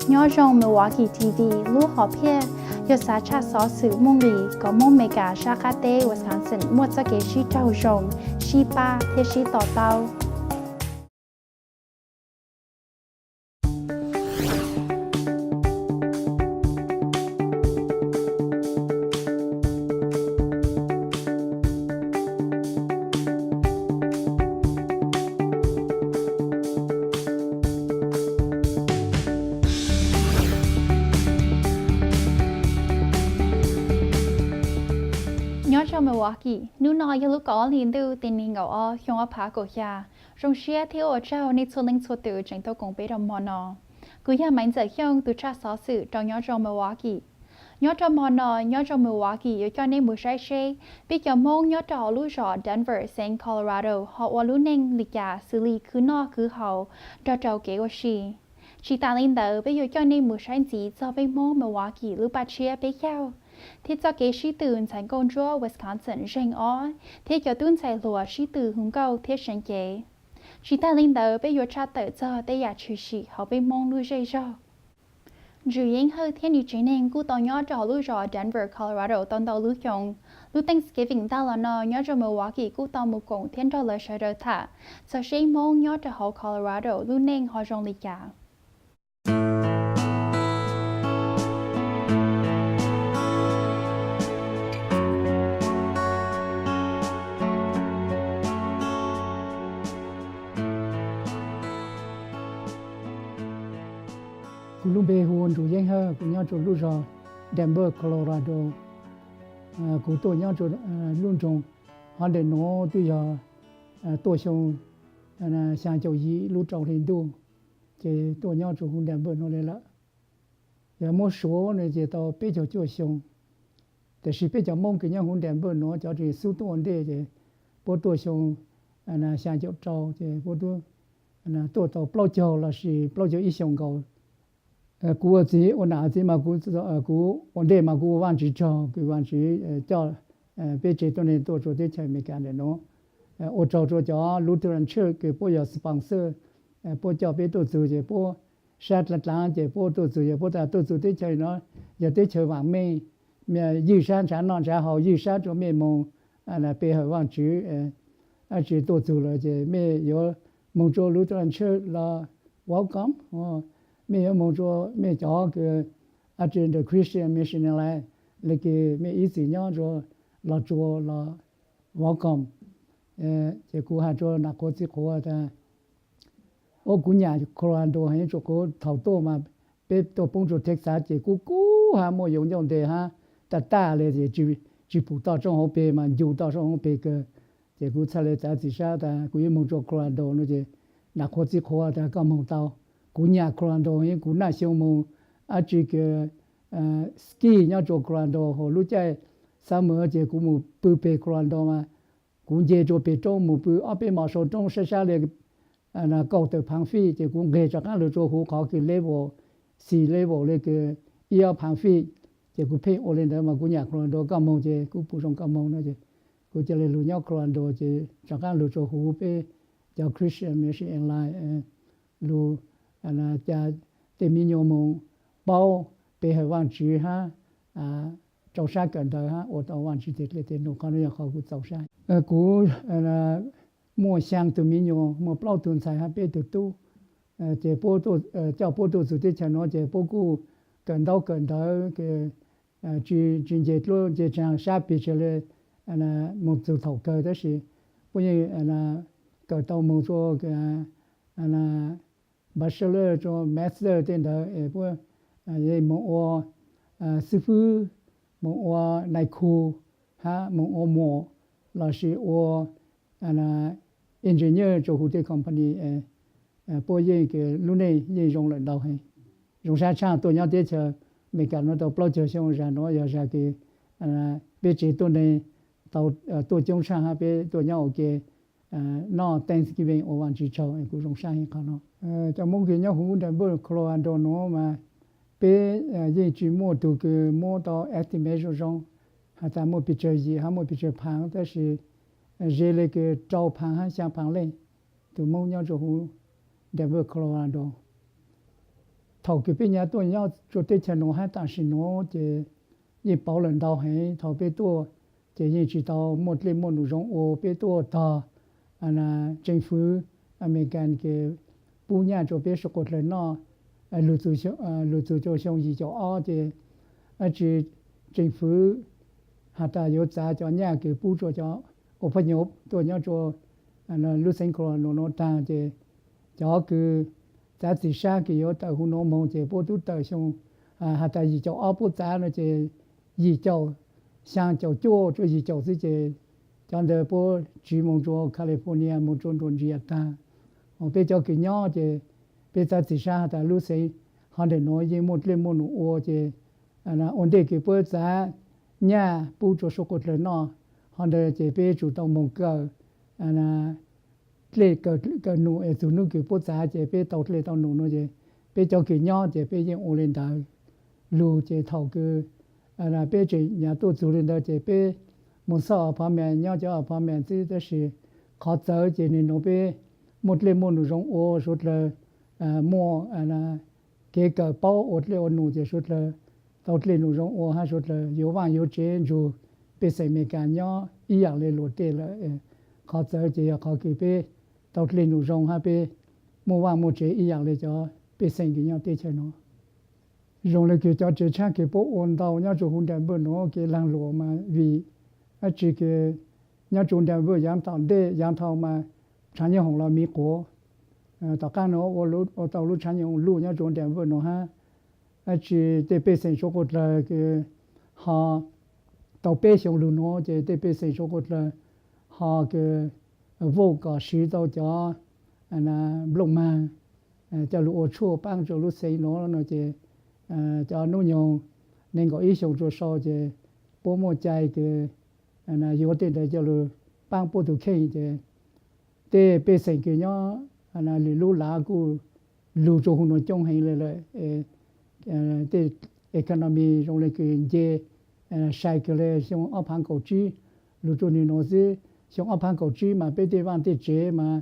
Nyob zoo Milwaukee T V, lub hom phiaj yog xav tshaj xov xwm muaj nqis kom Hmoob Meskas sab qab teb Wisconsin muaj txoj kev sib raug zoo, sib pab thiab sib to taub. Nyob zoo Milwaukee, hnub no yog lub kaum ob hli ntuj, tim nees nkaum ob, xyoo ob phav kaum xya. Zoo siab thiab ua tsaug nej txhua leej txhua tus tseem tuaj koom peb rau hmo no. Kuv yog Maiv Ntxawm Xyooj, tus tshaj xov xwm rau nyob rau Milwaukee. Nyob rau hmo no, nyob rau Milwaukee yuav coj nej mus saib seb peb cov Hmoob nyob rau hauv lub zos Denver, xeev Colorado ho ua lub neej li cas xws li khwv noj khwv haus nrog rau kev ua si. Tsis tas li ntawd, peb yuav coj nej mus saib ntxiv txog peb Hmoob Milwaukee lub paj tshiab peb caug, thiab txoj kev sib tw ntxhais nkauj ntsuab Wisconsin zeeg ob, thiab cov tub ntxhais hluas sib tw hu nkauj thiab seev cev. Tsis tas li ntawd, peb yuav tshaj tawm txog tej yam tshwm sim hauv peb Hmoob lub zej zog. Ntsuj Yeeb Hawj thiab nws tsev neeg kuj tau nyob rau hauv lub zos Denver, Colorado tau ntau lub xyoo. Lub Thanksgiving tag los no, nyob rau Milwaukee kuj tau mus koom thiab nrog lawv sawv daws tham txog seb Hmoob nyob rau hauv Colorado lub neej ho zoo li cas. Kuv lub npe hu ua Ntsuj Yeeb Hawj, kuv nyob rau lub zos Denver, Colorado. Kuv tuaj nyob rau lub nroog Holiday no twb yog tuaj xyoo xya caum yim lub rau hli ntuj, ces tuaj nyob rau hauv Denver no li lawm. Yog muab suav no ces tau peb caug cuaj xyoo. Tiam sis peb cov Hmoob kws nyob hauv Denver no cov tsis xub tuaj ua ntej ces puab tuaj xyoo xya caum rau ces puab tuaj tau plaub caug lossis plaub caug ib xyoo nkaus. Kuv ua txiv ua nam txiv mas kuv ua ntej mas kuv ua Vaajtswv tsaug kws Vaajtswv coj peb tsev tuab neeg tuaj rua teb chaws Amelikas ntawm no. Ua tsaug rua cov Lutheran Church kws puab yog sponsor, puab coj peb tuaj txug ces puab sab dlaav dlaav ces puab tuaj txug, yog puab tas tuaj txug teb chaws no yog teb chaws vaam meej, ywj sab nrhav noj nrhav haus, ywj sab rua mej moog pe hawm Vaajtswv. Dlaab tsi tuaj txug lawm ces mej yuav moog rua Lutheran Church los welcome, mej yuav moog rua mej cov kws dlaab tsi ntawm Christian Missionary le kws mej ib txwm nyob rua los rua los welcome. Ces kuv has rua nam qhuav txiv qhuav tas, o, kuv nyam Colorado heev, rua qhuav thaum tuaj mas peb tuaj poob rua Texas ces kub kub hab muaj yoov ncauj ntev hab, tag tag le ces tsis pum toj roob hauv peg mas ncu toj roob hauv peg kawg. Ces kuv txhaj le txav txim sab tas kuv yuav moog rua Colorado no ces nam qhuav txiv qhuav tas koj moog tau. Kuv nyam Colorado heev, kuv naj xyoo moog dlaab tsi kws ski nyob rua Colorado, hauv lub caij summer ces kuv moog pw peg Colorado mas kuv nce rua peg roob moog pw ob peb mos sau roob sab sab le kaum tawm phaav fij ces kuv nqeg rov qaab lug rua huv qhov kws level sea level le kws ib ob phaav fij. Ces kuv pheej ua le ntawd mas kuv nyam Colorado, koj moog ces kuv pum zoo koj moog no ces kuv ca le lug nyob Colorado ces rov qaab lug rua huv peb cov Christian Mission Alliance lug ca tej miv nyuas moog paub pe hawm Vaajtswv hab rau sab kawm ntawv hab ua tau Vaajtswv tej dle tej num. Qhov no yog qhov kuv txaus sab. Kuv muaj xyaa tug miv nyuas, muaj plaub tug ntxhais hab peb tug tub. Ces coj puab tuaj txug teb chaws no ces puab kuj kawm ntaub kawm ntawv, tsis nce dluab nce tshav sab pes tsawg le moog txug thaum kawg, tab sis puab yeej kawm tau moog rua bachelor rua master tej ntawd es puab yeej moog ua xib fwb, moog ua nais khu hab moog ua muam lossis ua engineer rua huv tej company. Puab yeej lub neej yeej zoo lawm ntau heev. Zoo sab tshaj tuaj nyob teb chaws Amelikas no tau plaub caug xyoo, zag nuav yog zag kws peb tsev tuab neeg tau tuaj coob tshaj hab peb tuaj nyob ua ke noj Thanksgiving ua Vaajtswv tsaug, kuv zoo sab heev qhov no. Cov Moob kws nyob huv Denver, Colorado nuav mas peb yeej tsis muaj tug kws muab tau estimate zoo zoo has tas muaj pes tsawg yim hab muaj pes tsawg phaav, tab sis ze le kws rau phaav hab xyaa phaav leej tug Moob nyob rua huv Denver, Colorado. thaum kws peb nyav tuaj nyob rua teb chaws nuav hab tam sim nuav ces yeej pauv lawm ntau heev. Thaum peb tuaj ces yeej tsis tau muaj dlej muaj num zoo ua, peb tuaj tog tseem fwv Amelikas kws pub nyaj rua peb suav quas dlawg noj lug txug xyoo yim caum ob ces dab tsi tseem fwv has tas yuav txav cov nyaj kws pub rua cov ua phaj nyuv tuaj nyob rua lub xeev Colorado nuav taag ces cov kws txav txim sab kws yuav tawm huv nuav moog ces puab tub tawm xyoo has tas yim caum ob puab txav no ces yim caum xyaa caum cuaj rua yim caum xwb ces cov ntawd puab tsiv moog rua California moog rua nruas ntsia taag. Peb cov kws nyob ces peb txav txim sab has tas lub xeev hov ntawm nuav yeej muaj dlej muaj num ua ces ua ntej kws puab txav nyaj pub rua suav quas dlawg noj, hov ntawd ces peb tsum tau moog kawm dlej kawm num es txug nub kws puab txav ces peb tau dlej tau num no ces peb cov kws nyob ces peb yeej ua le ntawd lug ces thaum kws peb tseem nyav tuaj txug le ntawd ces peb moog xauj apartment nyob cov apartment xwb tab sis qhov txawv ces nwg nuav peb muaj dlej muaj num zoo ua suav dlawg muaj kev kawm paub ua dlej ua num ces suav dlawg tau dlej num zoo ua hab suav dlawg yuav vaaj yuav tsev nrug pej xeem Amelikas nyob ib yaam le luag tej lawm. Qhov txawv ces yog qhov kws peb tau dlej num zoo hab peb muaj vaaj muaj tsev ib yaam le cov pej xeem kws nyob teb chaws nuav. Zoo le kws cov tsev tshaab kws puab ua ntau nyob rua huv Denver nuav kev laag luam mas vim dab tsi kws nyob rua Denver yaav tom ntej yaav dhau mas tshaav nyooj hoom los miv quav. Tom qaab nuav ua tau lub tshaav nyooj hoom luj nyob rua Denver nuav hab dab tsi tej pej xeem suav quas dlawg kws ho tau peb xyoo lug nuav ces tej pej xeem suav quas dlawg ho kws vote kom siv tau cov nplooj maag coj lug ua tshuaj paab rua lub xeev nuav no ces cov nub nyoog neeg nkaum ib xyoo rua sau ces puab muaj cai kws yuav tej ntawd coj lug paab puab tug kheej ces tej pej xeem kws nyob lwm lub lav kuj lug rua huv nuav coob heev le lawm. Tej economy zoo le kws nce sai kawg le xyoo ob phaav kaum tsib lug rua nwg nuav xwb. Xyoo ob phaav kaum tsib mas peb tej vaaj tej tsev mas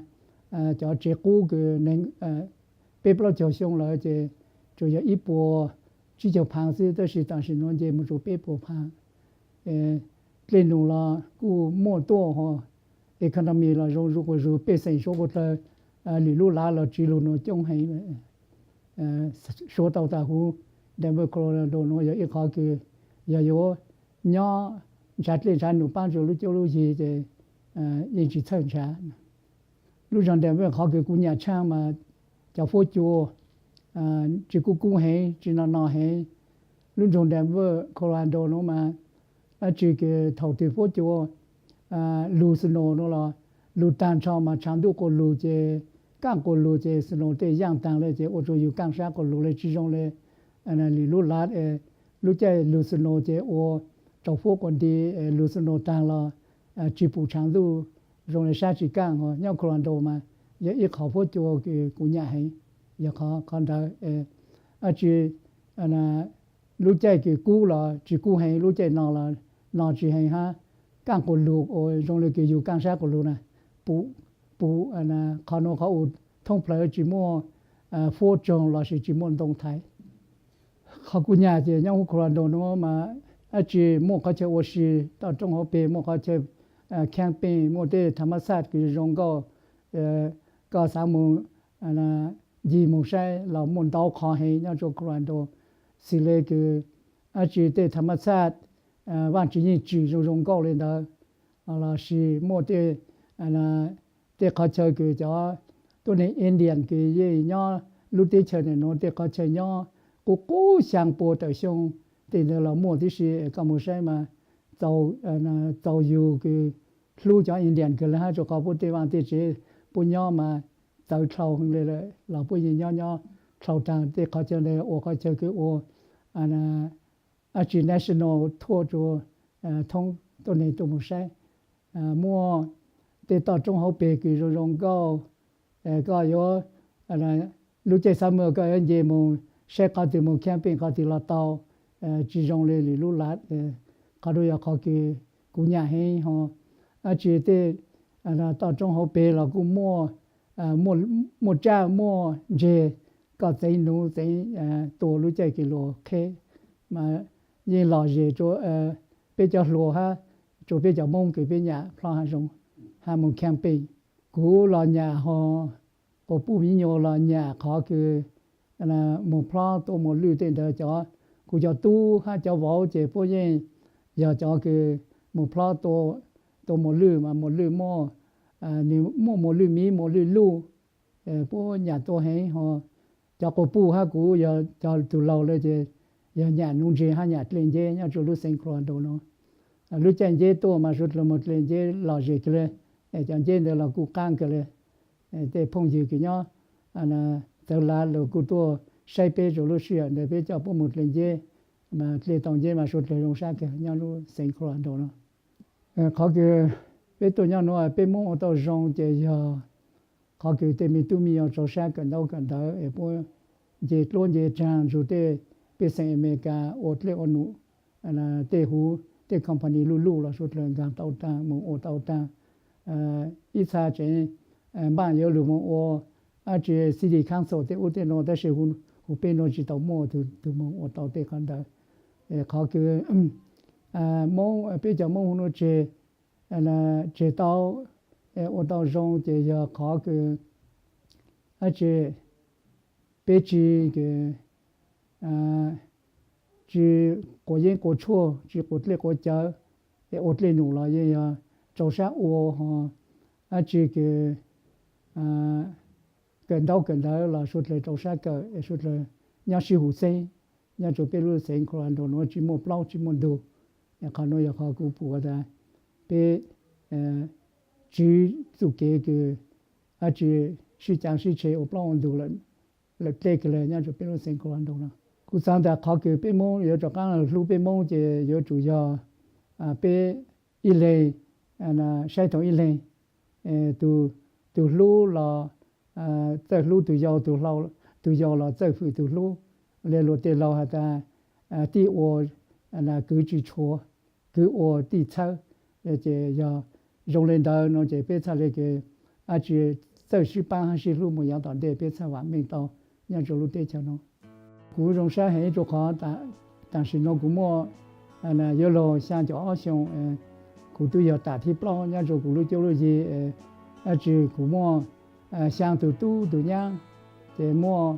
cov tsev qub kws peb plaub caug xyoo lawm ces tsuas yog ib puas tsib caug phaav xwb tab sis tam sim nuav nce moog rua peb puas phaav. Dlej num los kuj muaj tuaj ho economy los zoo zuj quas zug pej xeem suav quas dlawg lwm lub lav los tsiv lug nuav coob heev. Suav tau tas huv Denver Colorado nuav yog ib qhov kws yog yuav nyob nrhav dlej nrhav num paab rua lub cuab lub yig ces yeej tsis txhawj nrhav. Lub zog Denver qhov kws kuv nyam tshaaj mas cov huab cua tsis kub kub heev tsis no no heev. Lub nroog Denver Colorado nuav mas dab tsi kws thaum twg huab cua lug snow nuav los lug taag nrho mas tshav ntuj quas lug ces kaaj quas lug ces snow tej yaaj taag le ces ua rua yug kaaj sab quas lug le tsis zoo le lwm lub lav. Lub caij lug snow ces ua rau huab quas nti, lug snow taag los tsis pum tshav ntuj zoo le sab tsis kaaj. Nyob Colorado mas yog ib qhov huab cua kws kuv nyam heev yog qhov ntawd. Dab tsi lub caij kws kub los tsis kub heev, lub caij no los no tsis heev hab. Kaaj quas lug ua zoo le kws yug kaaj sab quas lug na, pum, pum qhov nuav qhov u thoob plawg tsis muaj huab tsoog lossis tsis muaj ntoo thaiv. Qhov kuv nyam ces nyob huv Colorado nuav mas dab tsi muaj qhov chaw ua si toj roob hauv peg, muaj qhov chaw camping, muaj tej thav mab xaj kws zoo nkauj. Koj xav moog ncig moog saib los muaj ntau qhov heev nyob rua Colorado. Xws le kws dab tsi tej thav mab xaj, vaaj tswv yeej tswm zoo zoo nkauj le ntawd, lossis muaj tej, tej qhov chaw kws cov tuab neeg Indian kws yeej nyob lub teb chaws ntawm nuav tej qhov chaw nyob qub qub xyaa pua tawm xyoo, tej ntawd los muaj tib si. Koj moog saib mas txaus yug kws hlub cov Indian kawg le hab, rua qhov puab tej vaaj tej tsev puab nyob mas txawv dlhau heev le lawm los puab yeej nyob nyob dlhau taag. Tej qhov chaw ntawd ua qhov chaw kws ua dab tsi national tour rua thoob tuab neeg tuaj moog saib. Muaj tej toj roob hauv peg kws zoo zoo nkauj. Koj yuav lub caij summer koj yuav nce moog saib qhov twg moog camping qhov twg los tau, tsis zoo le lwm lub lav. Qhov nuav yog qhov kws kuv nyam heev ho. Dab tsi tej toj roob hauv peg los kuj muaj, muaj tsaj muaj ntseg. kom txeev nuv txeev tua lub caij kws luas qheb, mas yeej lom zem rua peb cov hluas hab rua peb cov Moob kws peb nyam plhob hav zoo hab moog camping. Kuv los nyam ho quas puj miv nyuas los nyam qhov kws moog plhob tua muas lwj tej ntawd. Cov, kuv cov tub hab cov vauv ces puab yeej yog cov kws moog plhob tua muas lwj, mas muas lwj muaj, nwg muaj muas lwj miv muas lwj luj, puab nyam tua heev ho. Cov quas puj hab kuv yog cov tug laug lawm ces yog nyam nuv ntseg hab nyam dlej nceb nyob rua lub xeev Colorado nuav. Lub caij nceb tuaj mas suav dlawg moog dlej nceb lom zem kawg le, cov nceb ntawd los kuj qaab kawg le. Tej phooj ywg kws nyob txawv lav los kuj tuaj saib peb rua lub sij hawm ntawd peb coj puab moog dlej nceb, mas dlej tau nceb mas suav dlawg zoo sab kawg nyob lub xeev Colorado no. Qhov kws peb tuaj nyob nuav peb Moob ua tau zoo ces yog qhov kws tej me tub me nyuam rau sab kawm ntaub kawm ntawv es puab nce dluab nce dlaag nrug tej pej xeem Amelikas ua dlej ua num, tej huv tej company luj luj los suav dlawg nkaag tau taag moog ua tau taag. Ib txha tseem npaaj yuav lug moog ua dab tsi city council tej ub tej nuav tab sis huv peb nuav tsi tau muaj tug moog ua tau tej qhov ntawd. Qhov kws Moob, peb cov Moob huv nuav tseg, tseg tau ua tau zoo ces yog qhov kws dab tsi peb tsi, tsi quas yeeb quas tshuaj, tsi quas dlej quas cawv, es ua dlej num los yeej yog rau sab ua ho dab tsi kws kawm ntaub kawm ntawv los suav dlawg rau sab kawm es suav dlawg nyob sib huv xeeb. Nyob rua peb lub xeev Colorado nuav tsi muaj plaub tsi muaj ntug. Qhov nuav yog qhov kuv pum tas peb tswv txuj kev kws dab tsi sib caav sib tseg ua plaub ua ntug lawm dlej kawg le nyob rua peb lub xeev Colorado no. Kuv xaav tas qhov kws peb Moob yuav rov qaab hlub peb Moob ces yuav tsum yog peb ib leeg saib tau ib leeg, tug hlub los txawj hlub tug yau, tug yau los txawj fwm tug hlub. Le luag tej laug has tas tij ua kwv tsi tshua, kwv ua tij txhawb. Ces yog zoo le ntawd no ces peb txhaj le kws dab tsi txawj sib paab hab sib hlub moog yav tom ntej peb txhaj vaam meej tau nyob rua lub teb chaws no. Kuv zoo sab heev rua qhov tam sim no kuv muaj yuav luag xyaa caum ob xyoo, kuv twb yog tam thib plaub nyob rua kuv lub cuab lub yig. Dab tsi kuv muaj xyaa tug tub tug nyab, ces muaj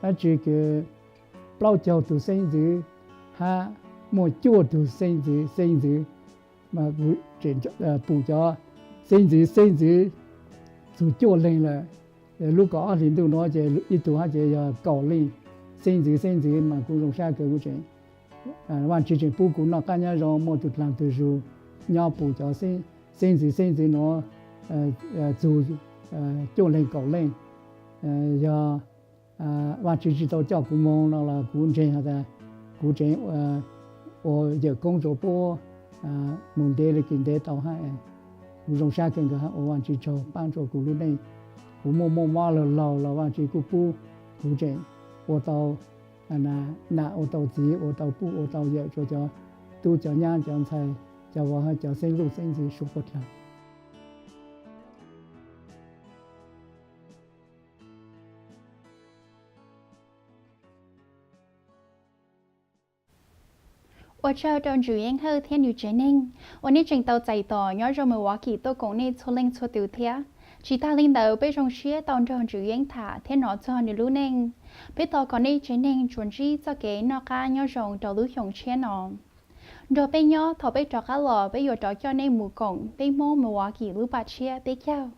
dab tsi kws plaub caug tug xeeb ntxwv hab muaj cuaj tug xeeb ntxwv xeeb ntxwv. Mas kuv pum cov xeeb ntxwv xeeb ntxwv txug cuaj leeg lawm. Lub kaum ob hlis ntuj nuav ces ib tug hab ces yog kaum leej xeeb ntxwv xeeb ntxwv mas kuv zoo sab kawg kuv tseem, Vaajtswv tseem pub kuv noj qab nyob zoo muaj tug dlaag tug zug nyob pum cov xeeb ntxwv xeeb ntxwv nuav txug cuaj leeg kaum leej. Yog Vaajtswv tsi tau coj kuv moog no los kuv ntseeg has tas kuv tseem ua yawm koob rua puab moog ntev le kws ntev tau hab. Kuv zoo sab kawg nkaus hab ua Vaajtswv tsaug paab rua kuv lub neej. Kuv muaj muaj mob laug laug los Vaajtswv kuj pub kuv tseem ua tau nam ua tau txiv ua tau puj ua tau yawm rua cov tub cov nyab cov ntxhais cov vauv hab cov xeeb luj xeeb ntxwv suav puab dlaag. Ua tsaug rau Ntswv Yeej Hawj thiab nws tsev neeg uas nej tseem tau txais tos nyob zoo Milwaukee tuaj koom nej txhua leej txhua tus thiab. Tsis tag li ntawd peb zoo siab tau nrog Ntswv Yeej tham thiab hnov txog nws lub neej. Peb tos kom nej tsev neeg tsuas ntsib txoj kev noj qab nyob zoo rau lub xyoo tshiab no. Nrog peb nyob thaum peb rov qab los peb yuav rov coj nej mus koom peb Hmoob Milwaukee lub paj tshiab peb caug.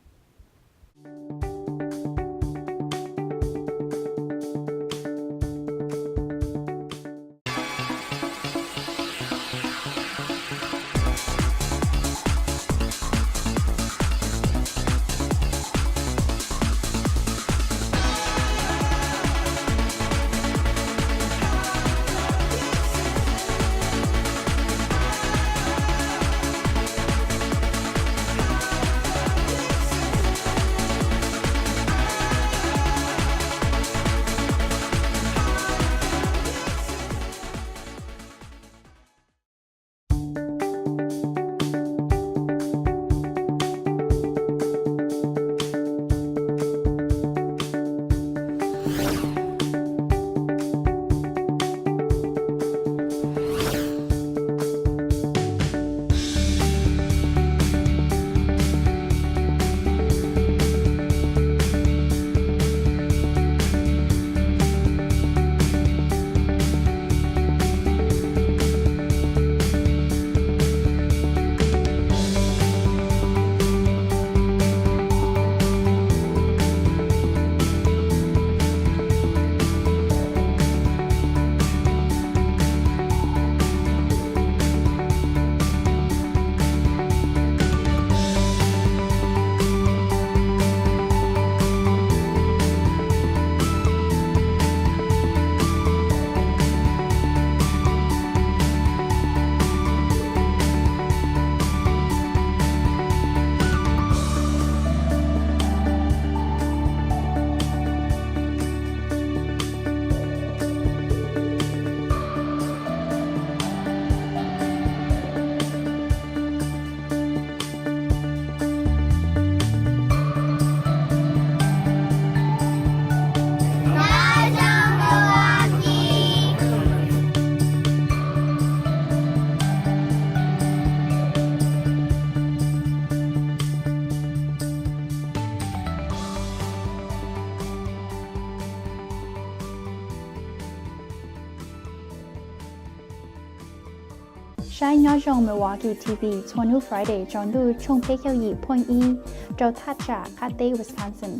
Saib nyob zoo Milwaukee T V txhua hnub Friday tsaus ntuj tshooj peb caug yim point ib rau thaj tsam qab teb Wisconsin.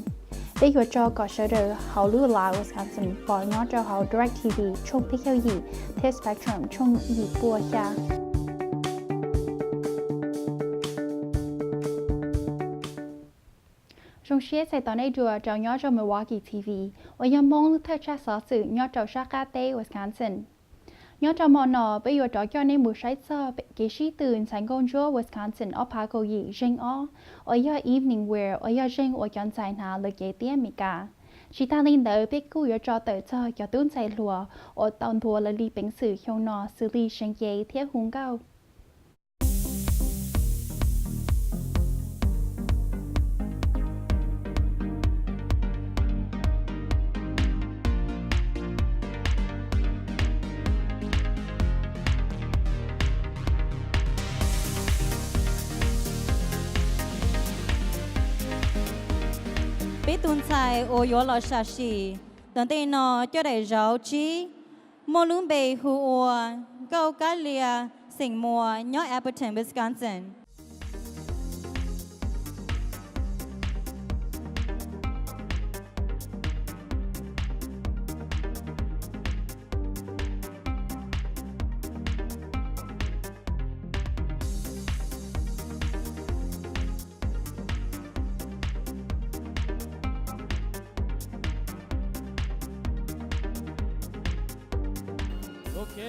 Peb yuav tso kom sawv daws hauv lub live Wisconsin pom nyob rau hauv DirecTV tshooj peb caug yim thiab Spectrum tshooj yim puas xya. Zoo siab txais tos nej dua rau nyob rau Milwaukee T V, uas yog Hmoob lub thawj tsab xov xwm nyob rau sab qab teb Wisconsin. Nyob rau hmo no peb yuav rov coj nej mus saib txog kev sib tw ntxhais nkauj ntsuab Wisconsin ob phav kaum yim zeeg ob, uas yog evening wear uas yog zeeg uas cov ntxhais hnav lawv cev tiab Meskas. Tsis tas li ntawd peb kuj yuav tso tawm txog cov tub ntxhais hluas uas tau ntuas lawv li peev xwm xyoo no xws li seev cev thiab hu nkauj. Peb tus ntxhais uas yuav los sam sim tom ntej no coj daim zauv tsib, muaj lub npe hu ua Nkauj Kab Lia, xeem Muas, nyob Appleton, Wisconsin. Ok,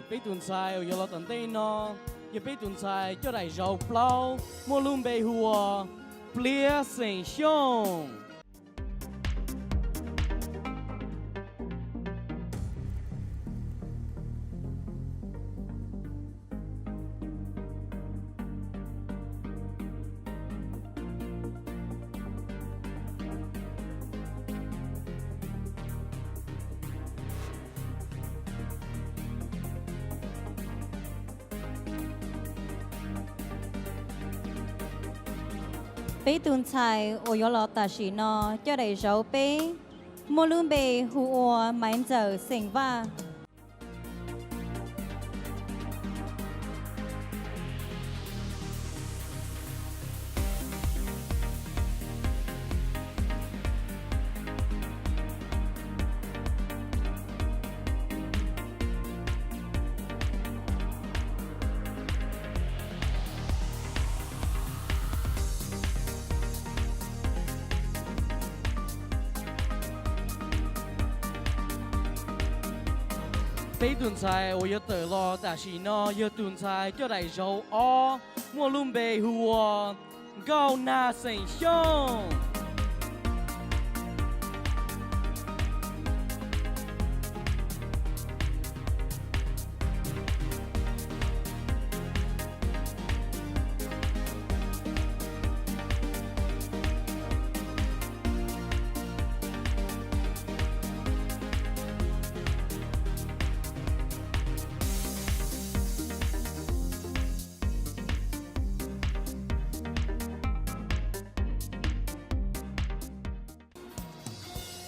peb tus ntxhais uas yuav los tom ntej no yog peb tus ntxhais coj daim zauv plaub muaj lub npe hu ua Pliab, xeem Xyooj. Peb tus ntxhais uas yuav los tam sim no coj daim zauv peb muaj lub npe hu ua Maiv Ntxawm, xeem Vaj. Peb tus ntxhais uas yuav tawm los tam sim no yog tus ntxhais coj daim zauv ob muaj lub npe hu ua Nkauj Nag, xeem Xyooj.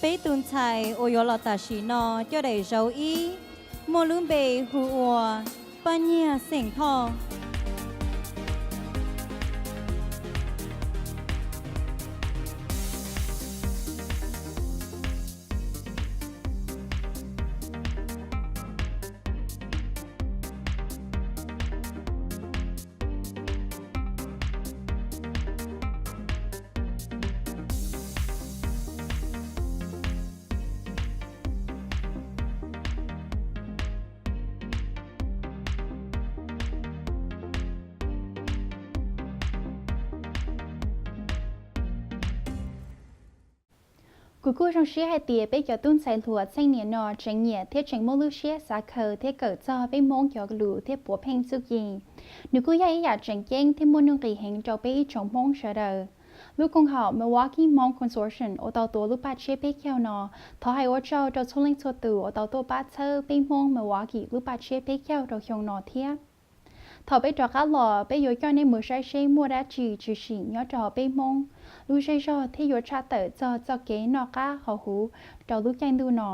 Peb tus ntxhais uas yuav los tam sim no coj daim zauv ib muaj lub npe hu ua Paj Nyiag, xeem Thoj. Kuv kuj zoo siab hais tias peb cov tub ntxhais hluas txheej niam no tseem nyiam thiab tseem muaj lub siab xav khaws thiab kawm txog peb Hmoob cov lus thiab puav pheej txuj ci. Nws kuj yog ib yam tseem ceeb thiab muaj nuj nqis heev rau peb ib tsoom Hmoob sawv daws. Lub koom haum Milwaukee Hmong Consortium uas tau tuav lub paj tshiab peb caug no thov hais ua tsaug rau txhua leej txhua tus uas tau tuaj pab txhawb peb Hmoob Milwaukee lub paj tshiab peb caug rau xyoo no thiab. Thaum peb rov qab los, peb yuav coj nej mus saib seb muaj dab tsi tshwm sim nyob rau hauv peb Hmoob lub zej zog thiab yuav tshaj tawm txog txoj kev noj qab haus huv rau lub caij ntuj no.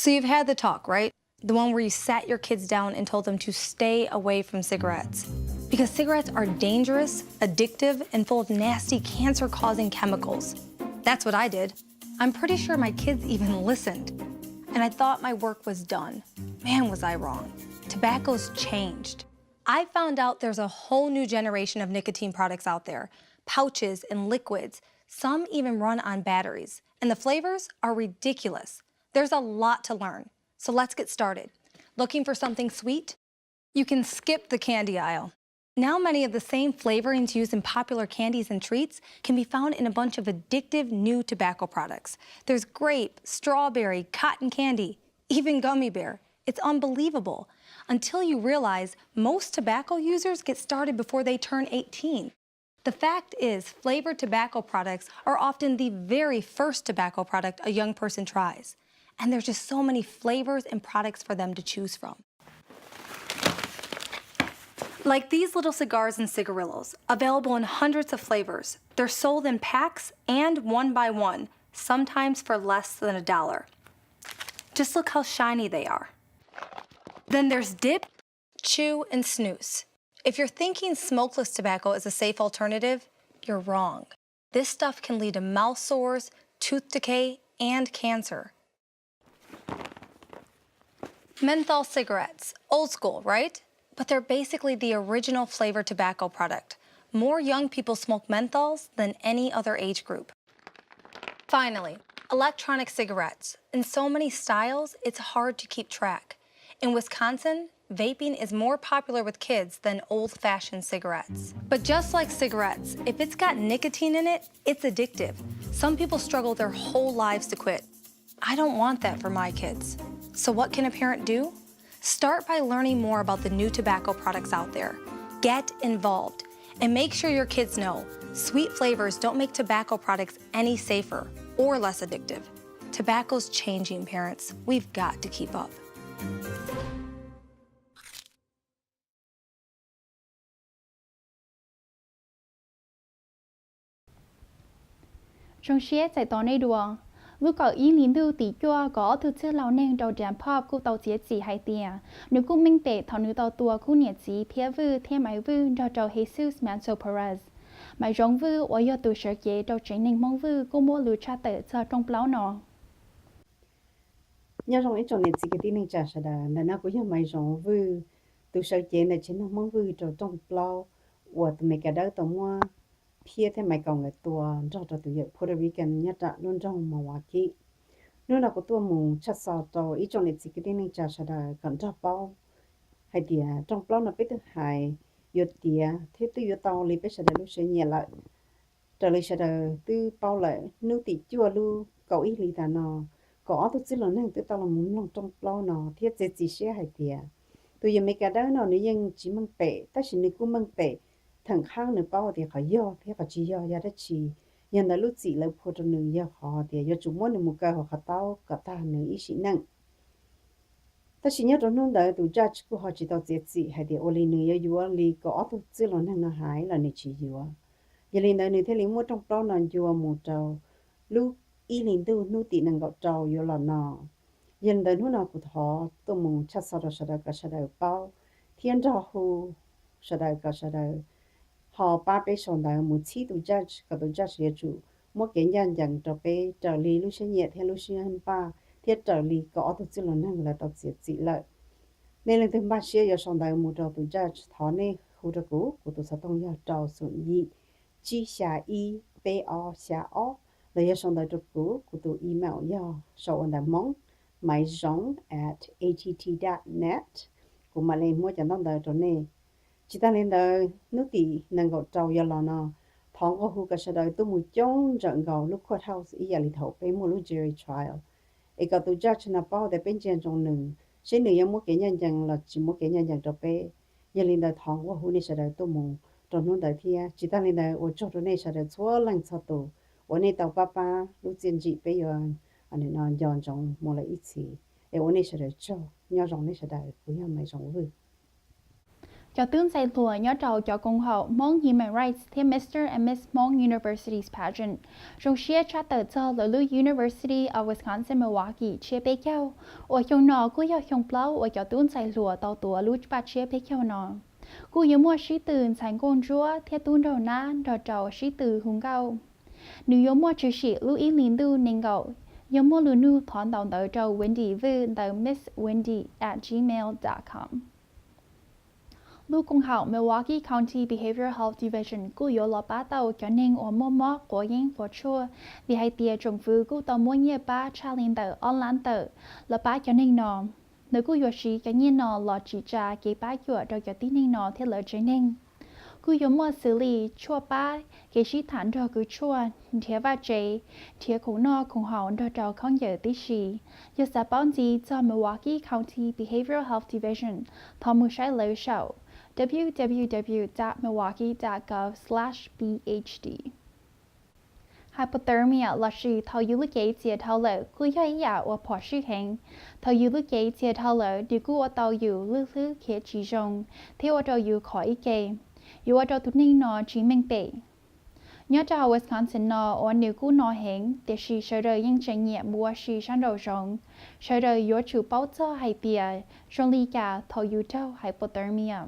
So you've had the talk, right? The one where you sat your kids down and told them to stay away from cigarettes. Because cigarettes are dangerous, addictive, and full of nasty cancer causing chemicals. That's what I did. I'm pretty sure my kids even listened. And I thought my work was done. Man, was I wrong. Tobacco's changed. I found out there's a whole new generation of nicotine products out there, pouches and liquids. Some even run on batteries. And the flavors are ridiculous. There's a lot to learn. So let's get started. Looking for something sweet? You can skip the candy aisle. Now, many of the same flavorings used in popular candies and treats can be found in a bunch of addictive new tobacco products. There's grape, strawberry, cotton candy, even gummy bear. It's unbelievable until you realize most tobacco users get started before they turn eighteen. The fact is, flavored tobacco products are often the very first tobacco product a young person tries. And there's just so many flavors and products for them to choose from. Like these little cigars and cigarillos, available in hundreds of flavors, they're sold in packs and one by one, sometimes for less than a dollar. Just look how shiny they are. Then there's dip, chew, and snus. If you're thinking smokeless tobacco is a safe alternative, you're wrong. This stuff can lead to mouth sores, tooth decay, and cancer. Menthol cigarettes, old school, right? But they're basically the original flavored tobacco product. More young people smoke menthols than any other age group. Finally, electronic cigarettes. In so many styles, it's hard to keep track. In Wisconsin, vaping is more popular with kids than old fashioned cigarettes. But just like cigarettes, if it's got nicotine in it, it's addictive. Some people struggle their whole lives to quit. I don't want that for my kids. So, what can a parent do? Start by learning more about the new tobacco products out there. Get involved. And make sure your kids know sweet flavors don't make tobacco products any safer or less addictive. Tobacco's changing, parents. We've got to keep up. Zoo siab txais tos nej dua. Lub kaum ib hlis ntuj tim cuaj, kaum ob tug txwj laus neeg rau Dam Pop kuj tau txiav txim hais tias nws kuj meej pem thaum nws tau tua Kub niam txiv Phiab Vwj thiab Maiv Vwj nrog rau Jesus Manso Perez. Maiv Zoov Vwj uas yog tus sawv cev rau tsev neeg Hmoob Vwj kuj muab lus tshaj tawm txog rooj plaub no. Nyob zoo ib tsoom niam txiv kwv tij neej tsa sawv daws, ntawm no kuv yog Maiv Zoov Vwj, tus sawv cev ntawm tsev neeg Hmoob Vwj rau rooj plaub uas tus Meskas dawb tau muab Phiab thiab Maiv Kaus nkawd tua nrog rau tus yawm Puerto Rican nyob rau lub nroog Milwaukee. Hnub no kuv tuaj mus tshaj xo rau ib tsoom niam txiv kwv tij neej tsa sawv daws kom nrog paub hais tias rooj plaub no peb twb hais yuav tiav thiab twb yuav tau li peb sawv daws lub siab nyiam lawm. Raws li sawv daws twb paub lawm, hnub tim cuaj lub kaum ib hlis tas no, kaum ob tug txwj laus neeg twb tau los mus mloog rooj plaub no thiab txiav txim siab hais tias tus yawm Meskas dawb no nws yeej tsis meej pem, tab sis nws kuj meej pem theem qhab nws paub tias qhov yog thiab qhov tsis yog yog dab tsi. Yog ntawd lub txim lawv phua rau nws yog qhov tias yuav tsum muab nws mus kaw hauv qhov taub kom tag nws ib sim neej. Tab sis nyob rau hnub ntawd tus judge kuj ho tsis tau txiav txim hais tias ua li nws yuav yuav li kaum ob tug txwj laus neeg no hais los nws tsis yuav. Yog li ntawd nws thiaj li muab rooj plaub no ncua mus rau lub ib hlis ntuj hnub tim nees nkaum rau yuav los no. Yog li ntawd hnub no kuv thov tuaj mus tshaj xov rau sawv daws kom sawv daws paub thiab nrog hu sawv daws kom sawv daws ho pab peb sau ntawv mus txhib tus judge kom tus judge yuav tsum muab kev ncaj ncees rau peb raws li lub siab nyiam thiab lub siab npaj thiab raws li kaum ob tug txwj laus neeg lawv tau txiav txim lawm. Nej leej twg npaj siab yuav sau ntawv mus rau tus judge thov nej hu rau kuv, kuv tus xov tooj yog rau xoom yim tsib xya ib peb ob xya ob, los yog sau ntawv rau kuv, kuv tus email yog sau ua ntawv Hmoob, maivzoov at att dot net. Kuv mam li muab cov ntaub ntawv rau nej. Tsis tag li ntawd, hnub tim nees nkaum rau yuav los no, thov nqua hu kom sawv daws tuaj mus coob ntsawm nkaus lub courthouse ib yam li thaum peb muaj lub jury trial, es kom tus judge no paub tias peb ntsia ntsoov nws, seb nws yuav muab kev ncaj ncees los tsis muab kev ncaj ncees rau peb. Yog li ntawd thov nqua hu nej sawv daws tuaj mus rau hnub ntawd thiab. Tsis tag li ntawd, ua tsaug rau nej sawv daws txhua leej txhua tus uas nej tau pab pab lub txiaj ntsim peb yuav nco ntsoov mus lawm ib txhis. Es ua nej sawv daws tsaug, nyob zoo nej sawv daws, kuv yog Maiv Zoov Vwj. Cov tub ntxhais hluas nyob rau cov koom haum Hmong Human Rights thiab Mister and Miss Hmong Universities Pageant zoo siab tshaj tawm txog lawv lub University of Wisconsin Milwaukee tshiab peb caug, uas xyoo no kuj yog xyoo plaub uas cov tub ntxhais hluas tau tuav lub paj tshiab peb caug no. Kuj yuav muaj sib tw ntxhais nkauj ntsuab thiab tub nraug nab nrog rau sib tw hu nkauj. Nws yuav muaj tshwm sim lub ib hlis ntuj nees nkaum. Yog muaj lus nug thov ntau ntawv rau Wendy Vwj ntawm miss wendy at gmail dot com. Lub koom haum Milwaukee County Behavioral Health Division kuj yuav los pab tau cov neeg uas muaj mob quav yeeb quav tshuaj, vim hais tias tsoom fwv kuj tau muab nyiaj pab tshaj li ntawm ob lab tawm los pab cov neeg no. Lawv kuj yuav siv cov nyiaj no los tsim tsa kev pab cuam rau cov tib neeg no thiab lawv tsev neeg. Kuj yuav muaj xws li tshuaj pab, kev sib tham nrog kws tshuaj, nrhiav vaj tsev, nrhiav khoom noj khoom haus nrog rau khaub ncaws tib si. Yog xav paub ntxiv txog Milwaukee County Behavioral Health Division, thov mus saib lawv saum w w w dot milwaukee dot gov slash b h d. Hypothermia lossis thaum yus lub cev txias dhau lawm kuj yog ib yam uas phom sij heev. Thaum yus lub cev txias dhau lawm nws kuj ua tau yus lwj hlwb khiav tsis zoo thiab ua rau yus khov ib ke. Yuav ua rau tus neeg no tsis meej pem. Nyob rau Wisconsin no uas nws kuj no heev tiam sis sawv daws yeej tseem nyiam mus ua si sab nraum zoov. Sawv daws yuav tsum paub txog hais tias zoo li cas thaum yus raug hypothermia.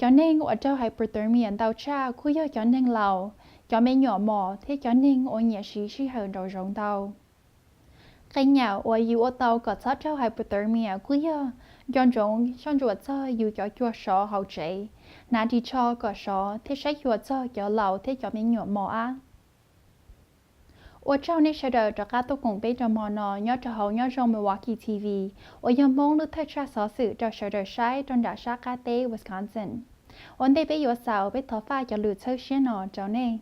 Cov neeg uas raug hypothermia ntau tshaj kuj yog cov neeg laus, cov me nyuam mos thiab cov neeg uas nyiam siv sij hawm nraum zoov ntau. Qee yam uas yus ua tau kom txhob raug hypothermia kuj yog nco ntsoov soj ntsuam txog yus cov cua sov hauv tsev, hnav ris tsho kom sov thiab saib xyuas txog cov laus thiab cov me nyuam mos ab. Ua tsaug nej sawv daws rov qab tuaj koom peb rau hmo no nyob rau hauv Nyob Zoo Milwaukee T V, uas yog Hmoob lub thawj tsam xov xwm rau sawv daws saib rau nram sab qab teb Wisconsin. Ua ntej peb yuav xaus peb thov faj cov lus txhawb siab no rau nej.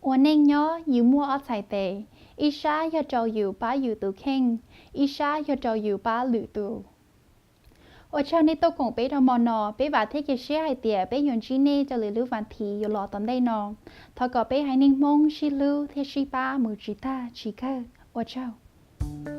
Ua neej nyob yus muaj ob txhais tes, ib sab yog rau yus pab yus tus kheej, ib sab yog rau yus pab lwm tus. Ua tsaug nej tuaj koom peb rau hmo no, peb vam thiab cia siab hais tias peb yuav ntsib nej rau lwm lub vas thiv yuav los tom ntej no. Thov kom peb haiv neeg Hmoob sib hlub thiab sib pab mus tsis tag tsis kawg. Ua tsaug.